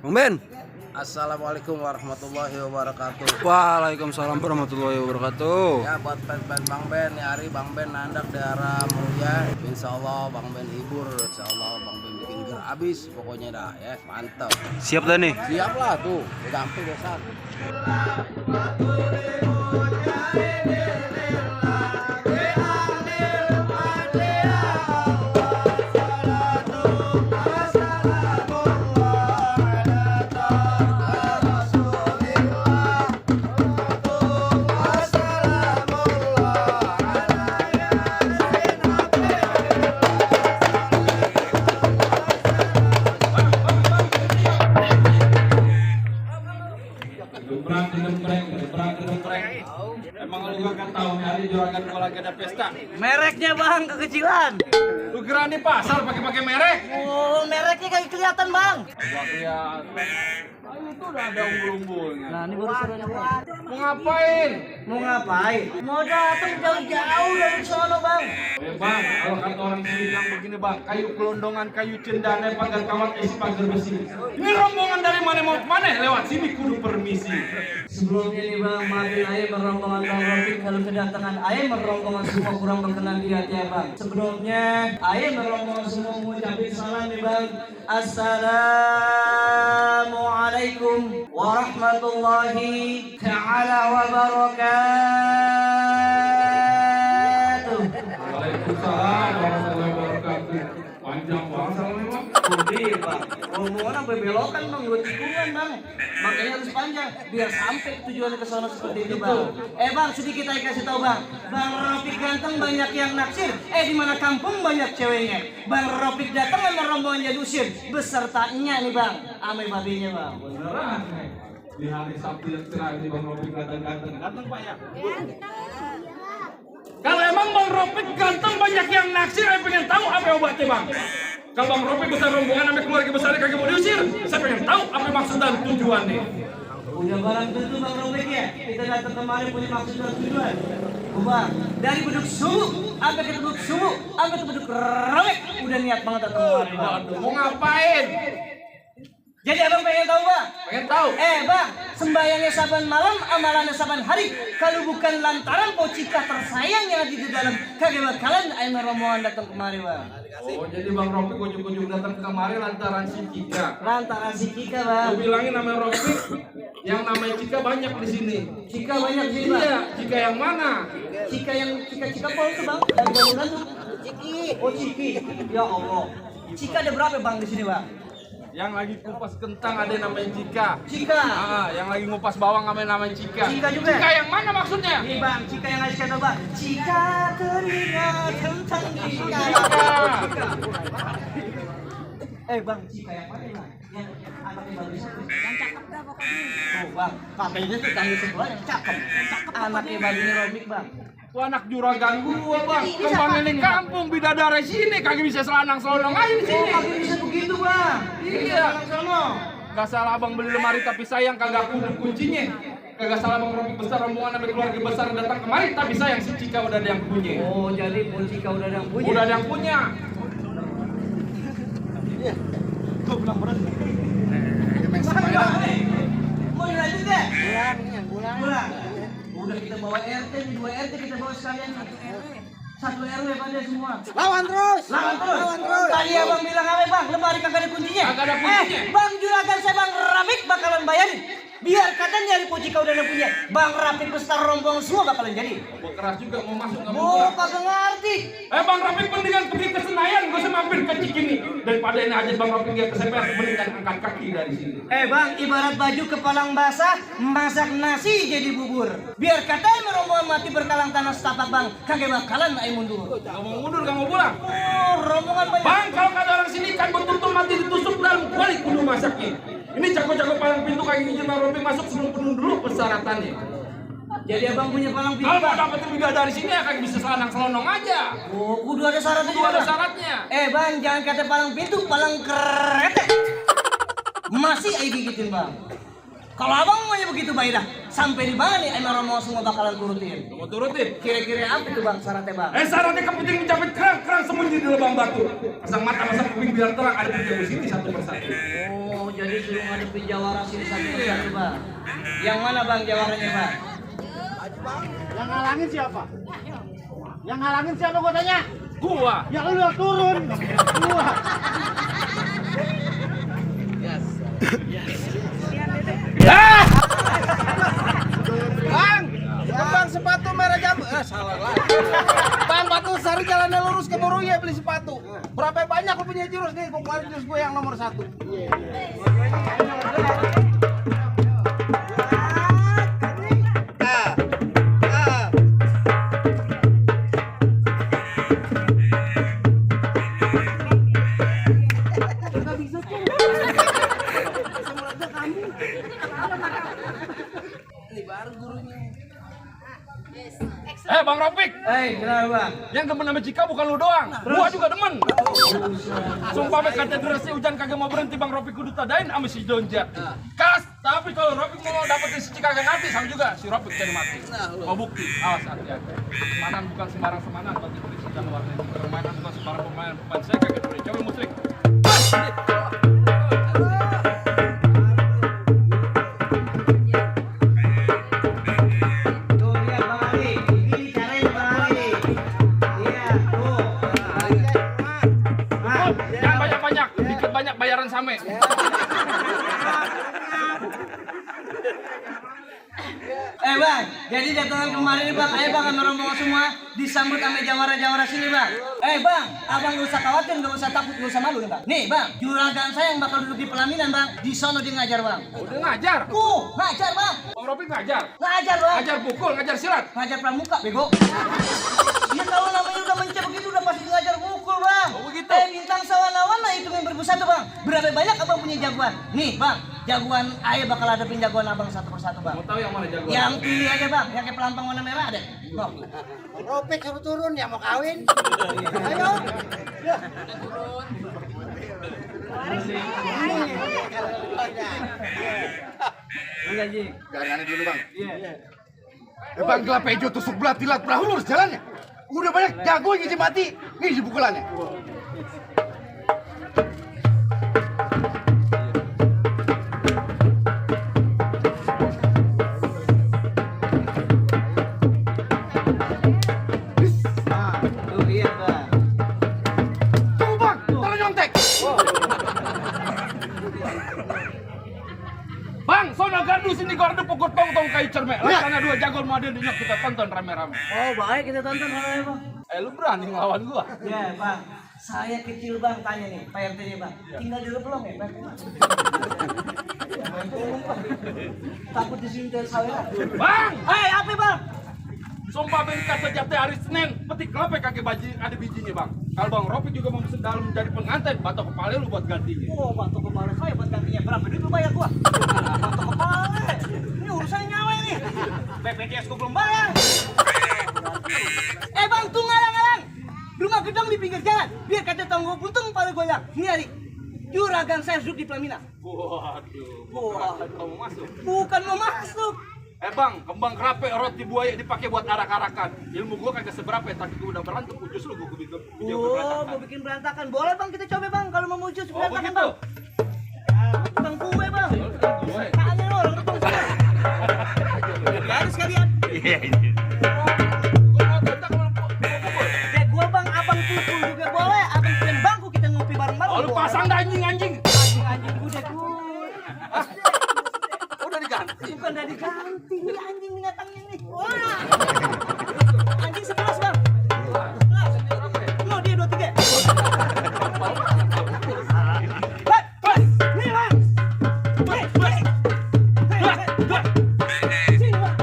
Bang Ben. Assalamualaikum warahmatullahi wabarakatuh. Waalaikumsalam warahmatullahi wabarakatuh. Ya buat fans Bang Ben, ya hari Bang Ben nandak daerah Mulia. Insya Allah Bang Ben hibur, Insya Allah Bang Ben bikin ger abis, pokoknya dah ya mantap. Siap dah nih. Siap lah tuh, gampang besar. Emang lu gak tahu nih hari juragan gua lagi ada pesta. Mereknya bang, kekecilan. Lu kira di pasar pakai merek? Oh, mereknya kayak kelihatan bang. Gak kelihatan. Itu udah ada umbul-umbulnya. Nah, ini baru suruhnya bang. Mau ngapain? Mau ngapain? Mau datang jauh-jauh dari sono bang. Bang, kalau kata orang sini bilang begini bang, kayu kelondongan, kayu cendana, pagar kawat, isi pagar besi. Ini rombongan dari mana mau kemana? Lewat sini kudu permisi. Sebelumnya nih bang, maafin ayah merombongan bang Rofiq kalau kedatangan ayah merombongan semua kurang berkenan di hati ya bang. Sebelumnya ayah merombongan semua mengucapkan salam nih bang. Assalamualaikum warahmatullahi ta'ala wabarakatuh. Waalaikumsalam warahmatullahi wabarakatuh. Panjang banget salamnya bang. Iya bang, rombongan sampai belokan bang, buat tikungan bang. Makanya harus panjang, biar sampai tujuannya ke sana seperti itu bang. Bang, sedikit saya kasih tahu bang. Bang Rofiq ganteng banyak yang naksir. Di mana kampung banyak ceweknya. Bang Rofiq datang sama rombongannya diusir. Besertanya nih bang, ame babinya bang. Beneran nih. Di hari Sabtu yang cerah ini Bang Rofiq ganteng-ganteng. Ganteng Pak ya? Kalau emang Bang Rofiq ganteng banyak yang naksir, saya pengen tahu apa obatnya Bang. Kalau Bang Rofiq besar rombongan sampai keluarga besarnya kagak mau diusir, saya pengen tahu apa maksud dan tujuannya. Punya barang tentu Bang Rofiq ya. Kita datang kemarin punya maksud dan tujuan. Bang, dari beduk subuh sampai ke beduk subuh sampai ke beduk rawek udah niat banget datang kemarin bang. Aduh, mau ngapain? Jadi abang pengen tahu bang? Pengen tahu? Bang, sembahyangnya saban malam, amalannya saban hari. Kalau bukan lantaran pocika tersayang yang ada di dalam, kagak bakalan ayam rombongan datang kemari bang. Oh, jadi Bang Rofiq ujung-ujung datang ke kamari lantaran si Cika. Lantaran si Cika bang. Lu bilangin nama Rofiq, yang namanya Cika banyak di sini. Cika banyak di sini bang. Iya, Cika yang mana? Cika yang Cika pol tuh bang. Yang bangunan tuh. Ciki. Oh Ciki. Ya Allah. Cika ada berapa bang di sini bang? Yang lagi kupas kentang ada yang namanya Cika. Cika. Yang lagi ngupas bawang namanya Cika. Cika juga. Cika yang mana maksudnya? Nih bang, Cika yang ngasih kata bang. Cika teringat tentang Cika. Bang, Cika yang mana bang? Yang anaknya bagus itu. Yang cakep dah pokoknya. Oh bang, katanya tuh tanggung sebelah yang cakep. Anaknya baginya Rofiq bang. Itu anak juragan gua bang. Ini Kembang siapa ini ini, kampung bidadari sini kagak bisa selanang selonong aja di sini. Kagak bisa begitu bang. Iya. Sono. Gak salah abang beli lemari tapi sayang kagak kudu kuncinya. Kagak salah Bang Rofiq besar rombongan sampai keluarga besar datang kemari tapi sayang si Cika udah ada yang punya. Oh jadi pun Cika udah ada yang punya. Udah ada yang punya. Iya. Gua bilang berat. Mau dilanjut deh? Bulan. Udah kita bawa RT, 2 RT kita bawa sekalian. Satu RW pada semua. Lawan terus. Tadi abang bilang apa bang? Lemari kagak ada kuncinya. Kagak ada kuncinya. Bang juragan saya bang Rofiq bakalan bayarin. Biar katanya dari Pocika udah ada punya. Bang Rofiq besar rombongan semua bakalan jadi. Gua keras juga mau masuk nggak Oh mau. kagak ngerti. Bang Rofiq mendingan pergi ke Senayan, gak usah mampir ke Cikini. Daripada ini aja Bang Rofiq dia keseper, mendingan angkat kaki dari sini. Bang, ibarat baju kepalang basah, masak nasi jadi bubur. Biar katanya rombongan mati berkalang tanah setapak bang, kagak bakalan ayo mundur. Gak mau mundur, gak mau pulang. Oh, rombongan banyak. Bang, kalau kata orang sini kan betul-betul mati ditusuk dalam kuali kudu masaknya. Ini jago-jago palang pintu kayak gini Bang Rofiq masuk sebelum penuh dulu persyaratannya. Jadi abang punya palang pintu. Kalau mau dapetin bidadari sini ya kan bisa selanang selonong aja. Oh, kudu ada syaratnya Itu juga. ada Bang. syaratnya. Bang, jangan kata palang pintu, palang kereta. Masih ayo gigitin bang. Kalau abang maunya begitu baik dah. Sampai di mana nih emang Romo semua bakalan turutin? Mau turutin? Kira-kira apa itu bang syaratnya bang? Syaratnya kepenting mencapai kerang-kerang sembunyi di lubang batu. Pasang mata, pasang kuping biar terang, ada di sini satu persatu. Oh, jadi suruh ngadepin jawara sini satu persatu bang. Yang mana bang jawaranya bang? Yang ngalangin siapa? Yang ngalangin siapa gua tanya? Gua. Ya lu yang turun. Gua. Bang, sepatu merah jambu. Salah lah. Bang, Batu Sari jalannya lurus ke Boruye beli sepatu. Berapa banyak lu punya jurus nih? Gua kemarin jurus gue yang nomor 1. Ini baru gurunya. Bang Ropik, Kenapa bang? yang demen sama Jika bukan lu doang, gua juga demen. Sumpah mes kata durasi hujan kagak mau berhenti, Bang Ropik kudu tadain sama si Donja. Kas, tapi kalau Ropik mau dapetin si Jika kagak ngerti sama juga si Ropik jadi mati. Mau bukti, awas hati-hati. Semanan bukan sembarang semanan, bagi polisi dan warna itu permainan bukan sembarang pemain saya kagak boleh. Coba musrik. Bayaran same. Bang, jadi datangan kemarin nih bang, bang sama rombongan semua disambut sama jawara-jawara sini bang. Bang, abang gak usah khawatir, gak usah takut, gak usah malu nih bang. Nih bang, juragan saya yang bakal duduk di pelaminan bang, di sono dia ngajar bang. Udah ngajar? Ngajar bang. Bang Ropik ngajar? Ngajar bang. Ngajar pukul, ngajar silat? Ngajar pramuka, bego. Iya kalau namanya udah mencet begitu udah pasti ngajar pukul bang. Oh begitu? Bintang sawana-wana itu member satu bang. Berapa banyak abang punya jagoan? Nih bang, jagoan ayah bakal hadapin jagoan abang satu persatu bang. Mau tahu yang mana jagoan? Yang pilih aja bang, yang kayak pelampang warna merah ada. Bang. Ropik suruh turun ya mau kawin. Ayo. Enggak Ji. Garangan dulu bang. Iya. Bang gelap pejo tusuk belah tilat perahu lurus jalannya. Udah banyak jago yang mati. Nih pukulannya. Bang, sono gardu sini gardu pukul tong kayu cermek. Karena dua jagoan model dinyok kita tonton rame-rame. Oh baik kita tonton rame bang. Lu berani ngelawan gua? Ya bang, saya kecil bang tanya nih, Pak RT nya bang. Tinggal di Leblong ya bang? Takut disintel saya. Bang! Apa bang? Sumpah ben kata jate hari Senin, petik kelapa kaki baji ada bijinya bang. Kalau Bang Ropik juga mau pesen dalam menjadi pengantin, batok kepala lu buat gantinya. Oh batok kepala saya buat gantinya, berapa duit lu bayar gua? Batok kepala, ini urusan nyawa ini. BPJS gua belum bayar. Bang tuh ngalang-ngalang, rumah gedong di pinggir jalan, biar kata tanggung buntung pada goyang. Ini hari, juragan saya duduk di pelaminan. Waduh, kamu masuk? Bukan mau masuk. Bang, kembang kerape roti buaya dipakai buat arak-arakan. Ilmu gua kagak seberapa, tapi gua udah berantem ujus lu gua bikin Mau bikin berantakan. Boleh bang, kita coba bang, kalau mau ujus berantakan begitu? bang. Tukang kue bang. Tanya lo, orang tukang kue. Biarin sekalian. Gua bang, abang pukul juga boleh. Abang pilih bangku kita ngopi bareng-bareng. Oh, lu pasang dah anjing. Anjing udah gue. Udah diganti. Bukan udah diganti, ini anjing binatangnya nih. Wah. Anjing sekelas bang. Lo dia 2-3. Nih bang. Sini bang.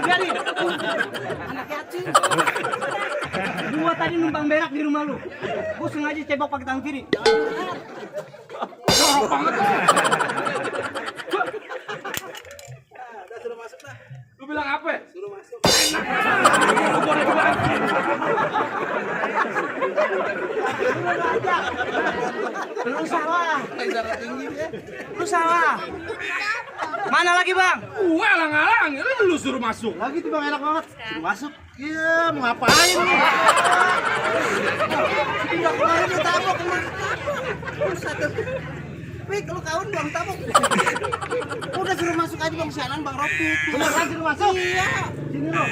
Biarin. Anak yatim. Gua tadi numpang berak di rumah lu. Gua sengaja cebok pakai tangan kiri. Jorok banget. Lu bilang apa? Suruh masuk. Lu salah. Lu salah. Mana lagi, Bang? Gua alang-alang, lu suruh masuk. Lagi tuh Bang, enak banget. Masuk. Iya, mau ngapain lu? Udah kemarin lu tabok kemarin. Pik, lu kawan Bang tabok. Udah suruh masuk aja Bang Sianan, Bang Ropi. Beneran suruh masuk? Iya. Sini lu.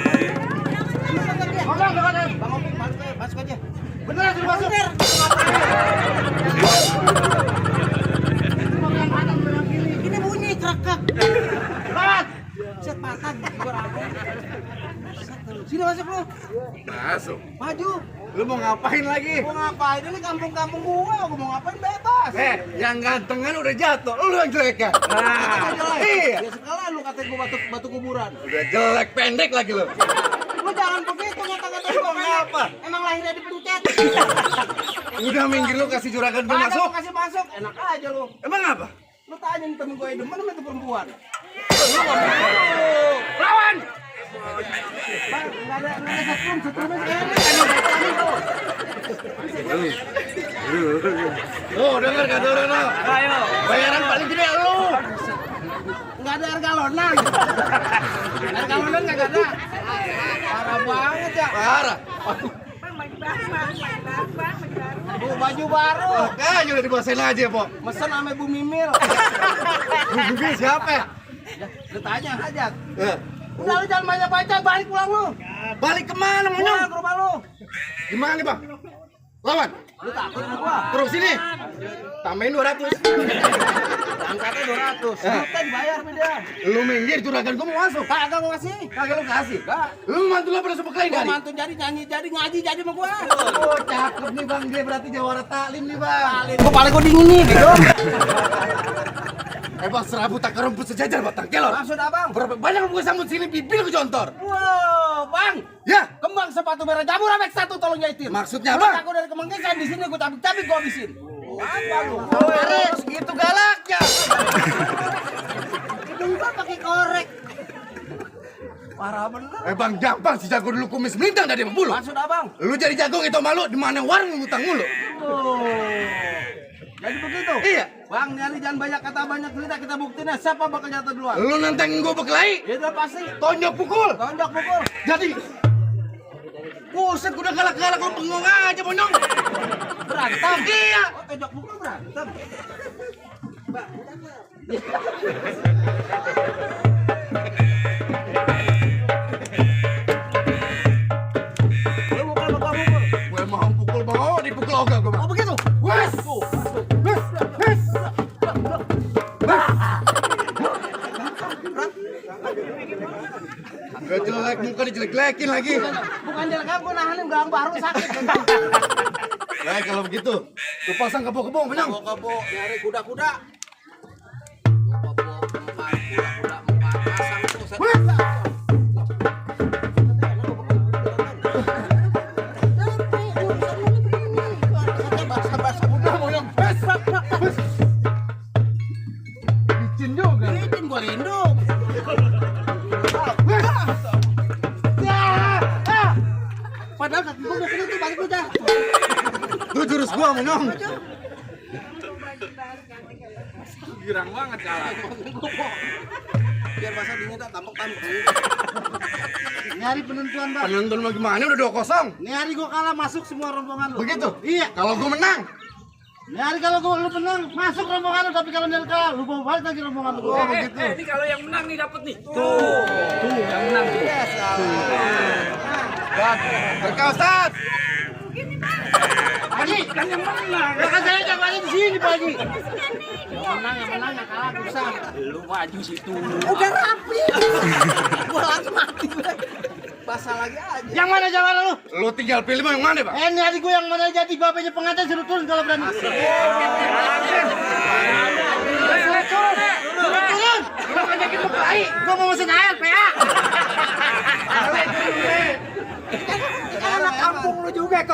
Ngomong, Bang Ropi masuk aja. beneran suruh masuk? Ini bunyi kerekek. Lewat. Set patah gua rame. Sini masuk lu. Masuk. Maju. Lu mau ngapain lagi? Mau ngapain? Ini kampung-kampung gua mau ngapain bebas. Yang gantengan udah jatuh, lu yang jelek ya? Kata jelek. Iya. Ya sekalian lu katain gua batu kuburan. Udah jelek pendek lagi lu. Lu jangan begitu ngata-ngata gua Ngapa? Emang lahirnya dipencet. Udah minggir lu kasih juragan gue Ada masuk. mau kasih masuk, enak aja lu. Emang apa? Lu tanya nih temen gue demen sama itu perempuan. Lawan! Bang, enggak ada setrumnya sekali. Oh, denger kata orang lo. Ayo. Bayaran paling gede lu. Enggak ada air galonan. Air galonan enggak ada. Parah banget ya. Parah. Baju baru. Makanya udah dibawain aja, Po. Mesen sama Bu Mimil. Bubi siapa ya? Lu tanya hajat. Eh, Udah lu jangan banyak baca, balik pulang lu. balik kemana, Pulang Monyong? ke rumah lu. Gimana nih, Bang? Lawan. Lu takut sama gua. Terus sini. Tambahin 200. Angkatnya 200. Lu kan bayar sama dia. Lu minggir, juragan gua mau masuk. Kagak gua kasih. Kagak lu kasih. Enggak. Lu mantu lu pada sebekelain Gua kali. mantu jadi nyanyi jadi ngaji jadi sama gua. Oh, cakep nih, Bang. Dia berarti jawara taklim nih, Bang. Gua paling gua dingin nih, gitu. Bang, serabut tak kerumput sejajar batang kelor. Maksud abang? Berapa banyak lu sambut sini bibir ke jontor? Wow, Bang. Ya, Kembang sepatu merah jamur Amek 1 tolong jahitin. maksudnya Lu apa? aku dari Kemanggisan di sini gua cabik-cabik gua habisin. Apa lu? Harus gitu galaknya. Hidung gua pakai korek. Parah bener. Bang, gampang si jago dulu kumis melintang dari bulu. Maksud abang? Lu jadi jago itu malu di mana warung ngutang mulu. Oh. Jadi begitu? Iya. Bang, nyari jangan banyak kata banyak cerita, kita buktiin siapa bakal jatuh duluan. Lu nantangin gua berkelahi, Ya udah pasti. tonjok pukul. Tonjok pukul. Jadi buset, udah galak-galak lu bengong aja, Bonyong. Berantem. Iya. Oh, tonjok pukul berantem. Lu pukul apa gua pukul? Gue mau pukul, mau dipukul ogah gua. Oh begitu? Wes. Wes. Wes. Gak jelek, muka dijelek-jelekin lagi. Bukan jelek, gua nahanin gang baru sakit. Baik, kalau begitu, lu pasang kebo-kebo, Bonyong. Kebo nyari kuda-kuda. Kebo empat, kuda-kuda empat, pasang tuh. Wes. Udah, Bonyong. Wes. Wes. Licin juga. Licin gua lindung. Wes. Ya. Ah. Padahal kaki gua udah kena tuh balik udah. Tuh jurus gua, Bonyong. Girang banget kalah. Biar basah dingin dah tampok-tampok. Nyari penentuan, Bang. Penentuan mau gimana? Udah 2-0. Nih hari gua kalah masuk semua rombongan lu. Begitu? Iya. Kalau gua menang, Nih hari kalau gua lu menang masuk rombongan lu, tapi kalau dia kalah lu bawa balik lagi rombongan lu. oh begitu. Ini kalau yang menang nih dapat nih. Tuh yang menang tuh. Berkah, Ustaz. Haji, Kan yang menang. ya kan saya jagoannya di sini, Pak Haji. Yang menang, yang kalah bisa. Lu maju situ. Udah rapi. Gua langsung mati. Basah lagi aja. Yang mana jawaban lu? Lu tinggal pilih mau yang mana, Bang? Ini hari gua yang mana jadi bapaknya pengantin suruh turun kalau berani. Turun.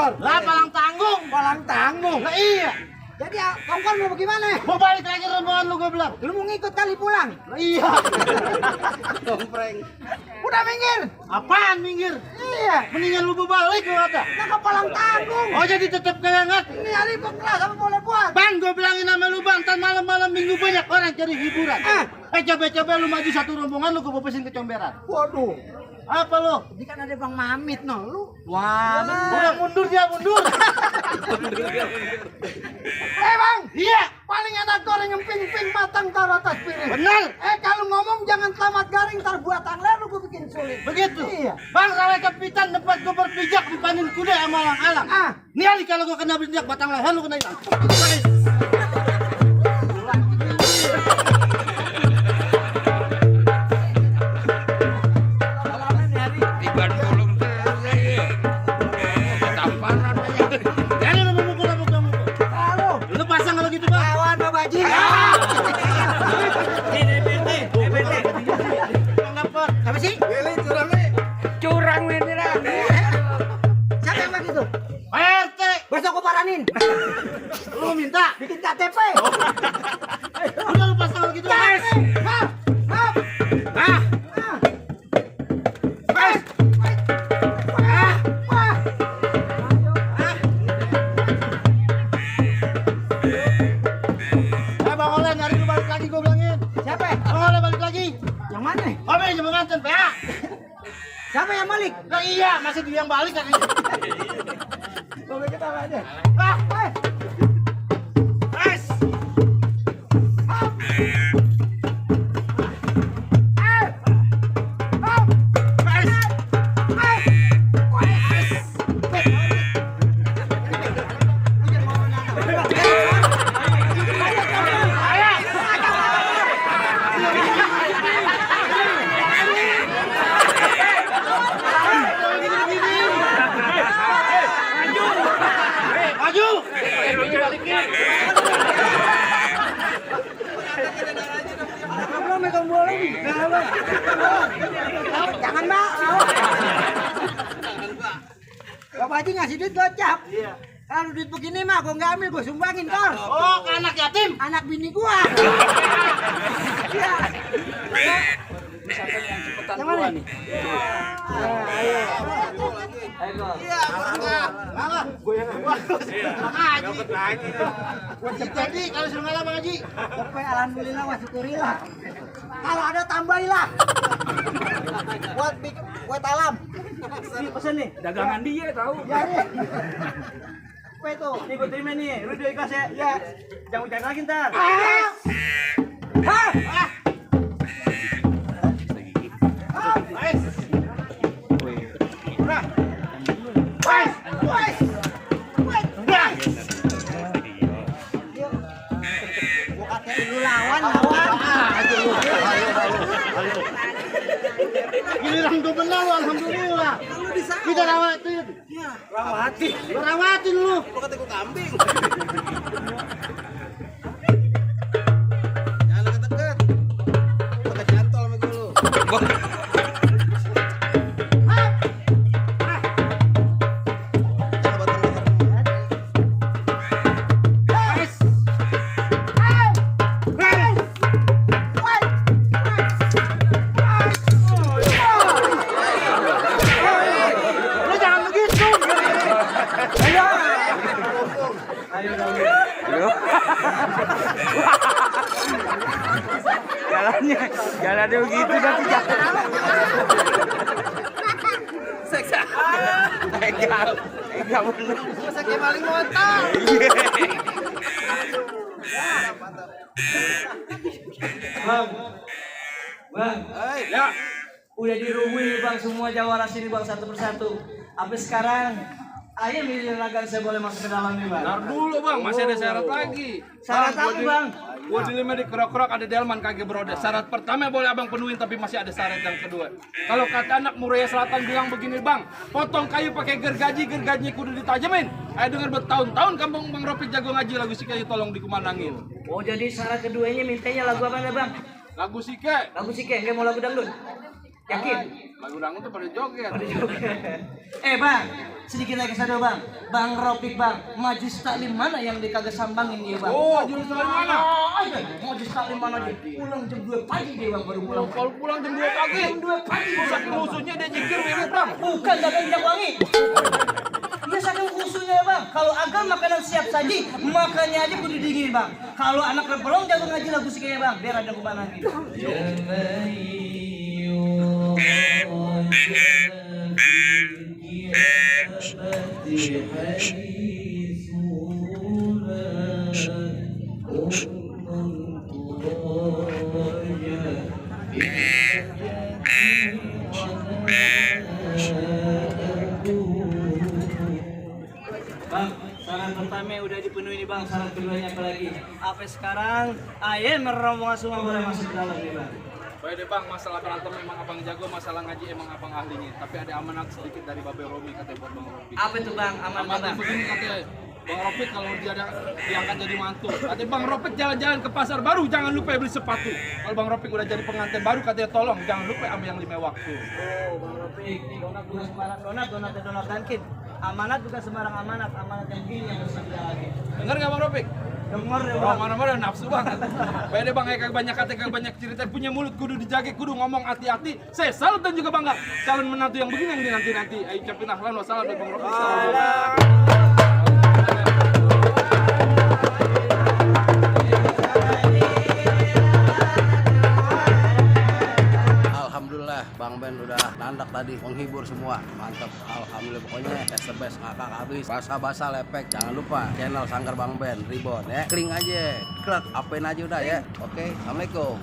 Tor. Lah palang tanggung. Palang tanggung. Lah iya. Jadi kongkon mau bagaimana? Mau balik lagi rombongan lu gue bilang. Lu mau ngikut kali pulang? Lah iya. Dompreng. Udah minggir. Apaan minggir? Iya. Mendingan lu balik lu kata. Nah ke palang tanggung. Oh jadi tetap kelengat. Ini hari beklas apa boleh buat? Bang, gue bilangin sama lu bang, ntar malam-malam minggu banyak orang cari hiburan. Coba-coba lu maju satu rombongan lu gue pesin ke comberan. Waduh. Apa lu? Ini kan ada Bang Mamit no, lu. Wah, udah mundur dia mundur. Bang. Iya. Paling enak goreng yang ping-ping matang taruh atas piring. Benar. Kalau ngomong jangan selamat garing tar buat tangler lu gue bikin sulit. Begitu. Iya. Bang, rawe kapitan tempat gue berpijak dipanin kuda sama alang-alang. Nih Ali kalau gue kena berpijak batang leher lu kena hilang. Jadi lu memukul apa gue mukul? Lu pasang kalau gitu bang. Lawan Pak Baji. Dapat. Apa sih? Curang beneran. Siapa yang begitu? RT. Besok aku paranin. Lu minta. Bikin KTP. Udah lu pasang kalau gitu. Maaf. Ah. Bang Oleh nyari lu balik lagi gue bilangin. Siapa? Bang Oleh balik lagi. Yang mana? Om ini cuma nganten PA. Siapa yang balik? Nah iya, masih dia yang balik kan. Boleh kita aja. Guys. Maju. Belum megang bola nih. Jangan Mbak. Pak Baji ngasih duit gocap. Iya. Kalau duit begini mah gua nggak ambil, gua sumbangin Tor. Oh, ke anak yatim. Anak bini gua. Iya. Yang mana nih? Ayo. Iya, Bangga. Dapat lagi. Jadi kalau suruh ngalah Bang Haji. Sampai alhamdulillah wa syukurillah. Kalau ada tambahilah. Buat alam. Ini pesen nih. Dagangan dia tahu. Ya nih. Apa itu? Nih gue terima nih. Lu udah ikhlas ya? Ya. Jangan ucap lagi ntar. Lu lawan. Giliran gue benar lu alhamdulillah. Kita rawatin. Iya. Rawati. Lu rawatin lu. Lu kata gue kambing. Jangan deket-deket. Pakai jantol sama gue lu. Lu jangan begitu. Jalannya begitu nanti jalan. Enggak bener. Kayak maling motor. Bang, Ya, udah dirumui bang semua jawara sini bang satu persatu. Sampai sekarang, ayo milih lagan saya boleh masuk ke dalam nih bang. ntar dulu bang, masih ada syarat lagi. Syarat apa bang? Gua di lima di kerok-kerok ada delman kagak beroda. Syarat pertama boleh abang penuhin, tapi masih ada syarat yang kedua. Kalau kata anak Muraya Selatan bilang begini bang, potong kayu pakai gergaji kudu ditajamin. Ayo dengar bertahun-tahun kampung Bang Ropik jago ngaji lagu si kayu tolong dikumanangin. Oh jadi syarat keduanya mintanya lagu apa bang? Lagu si ke, Lagu sike, nggak mau lagu dangdut? Yakin? Lagu dangdut tuh pada joget. Bang, sedikit lagi satu bang. Bang Ropik bang, majlis taklim mana yang dikagak sambangin dia bang? Oh, jurus dari mana? Majlis taklim mana dia? Pulang jam 2 pagi dia bang baru pulang. Kalau pulang jam 2 pagi. Jam 2 pagi. Saking musuhnya dia jikir bebek bang. Bukan dagang minyak wangi. Dia saking khususnya bang. Kalau agar makanan siap saji, makannya aja kudu dingin bang. Kalau anak repelong jago ngaji lagu sikanya bang, biar ada kemana gitu. Bang, saran pertama udah dipenuhi nih bang, saran keduanya apa lagi? Apa sekarang? Ayo merombongan semua boleh masuk ke dalam nih bang. Baik deh bang, masalah berantem memang abang jago, masalah ngaji emang abang ahlinya. Tapi ada amanat sedikit dari Babe Romi katanya buat Bang Ropi. Apa itu bang? Aman Amanat bang. begini katanya, Bang Ropik kalau diangkat jadi mantu. Katanya Bang Ropik jalan-jalan ke pasar baru, jangan lupa beli sepatu. Kalau Bang Ropik udah jadi pengantin baru, katanya tolong jangan lupa ambil yang 5 waktu. Oh bang Ropik, donat bukan sembarang donat Dunkin. Amanat bukan sembarang amanat yang begini yang harus dijalani. Dengar nggak Bang Ropik? Dengar ya Orang bang. mana-mana nafsu banget. Beda bang, kayak banyak kata, kayak banyak cerita, punya mulut kudu dijaga, kudu ngomong hati-hati. Saya salut dan juga bangga calon menantu yang begini yang dinanti-nanti. Ayo ucapin ahlan wa salam dari Bang Ropik. Alhamdulillah Bang Ben udah nandak tadi, menghibur semua. Mantap, alhamdulillah pokoknya the best, ngakak habis. Basa-basa lepek, jangan lupa channel Sanggar Bang Ben Ribon ya. Klik aja, klik, apain aja udah ya. Oke, assalamualaikum.